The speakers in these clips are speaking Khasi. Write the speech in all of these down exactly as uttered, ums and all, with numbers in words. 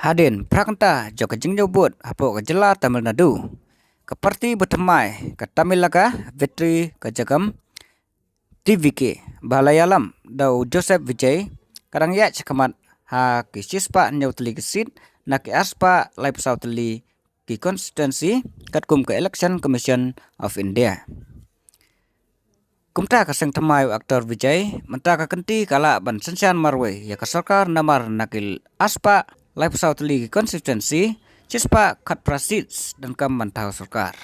Hadien phra kynta jong ka jingñiew vote hapoh ka jylla Tamil Nadu, ka parti ba thymmai ka Tamilaka Vetri Kazhagam, T V K, ba la ïalam da u Joseph Vijay, ka dang ïaid shakhmat ha ki shispah hynñiew tylli ki seat na ki arspah laiphew saw tylli ki constituency, katkum ka Election Commission of India. Kumta ka seng thymmai u actor Vijay, mynta ka kynti ka lah ban synshar marwei ïa ka sorkar namar na ki arspah laiphew saw tylli ki constituency, shispah khatphra seats donkam ban thaw sorkar.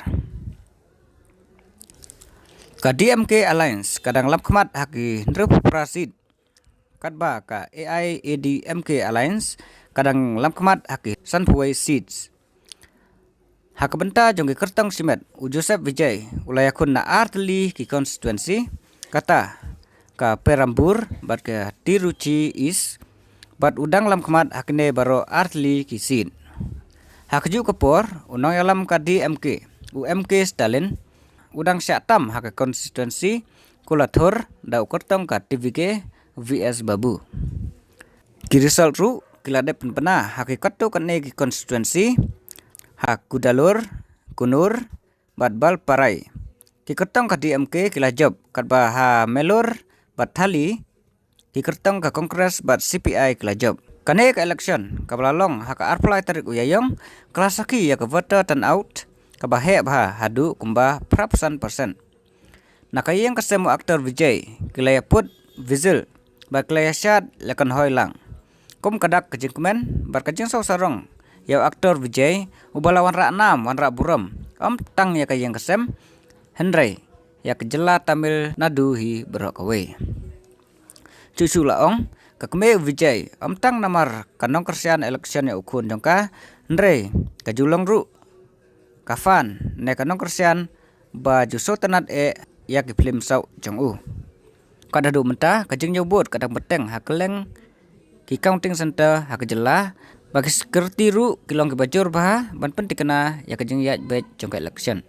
Ka D M K Alliance ka dang lamkhmat ha ki hynriewphew phra seat, katba ka A I A D M K Alliance ka dang lamkhmat ha ki sanphew wei seats. Ha ka bynta jong ki kyrtong shimet, u Joseph Vijay u la ïakhun na ar tylli ki constituency, kata ka Perambur bad ka Tiruchi East, bad u dang lamkhmat ha kine baroh ar tylli ki seat. Ha kajuh ka por, u nongïalam ka D M K, u M K Stalin, u dang shah tam ha ka constituency Kolathur da u kyrtong ka T V K, V S Babu. Ki result ruh ki la dep pynbna ha ki katto katne ki constituency, ha Cuddalore, Coonoor bad Valparai. Ki kyrtong ka D M K ki la jop, katba ha Melur bad Thali, ki kyrtong ka Congress bad C P I ki la jop. Kane ka election kaba la long ha ka arphew lai tarik u Ïaïong, ka la sakhi ïa ka voter turnout kaba heh bha haduh kumba phra phew san percent. Na ka ïing ka sem u actor Vijay, ki la ïa put whistle bad ki la ïa shad la kynhoi lang. Kum ka dak ka jingkmen bad ka jingsngewsarong ïa u actor Vijay, uba la wanrah nam wanrah burom, ym tang ïa ka ïing ka sem, hynrei ïa ka jylla Tamil Nadu hi baroh kawei. Shuh shuh la ong, ka kmie u Vijay, ym tang namar ka nongkyrshan election ïa u khun jong ka, hynrei ka ju long ruh ka fan ne ka nongkyrshan ba ju sngewtynnad eh ïa ki phlim saw jong u. Kat haduh mynta ka jingñiew vote ka dang bteng ha kylleng ki counting centre ha ka jylla, ba ki security ruh ki long kiba jur bha ban pynthikna ïa ka jingïaid beit jong ka election.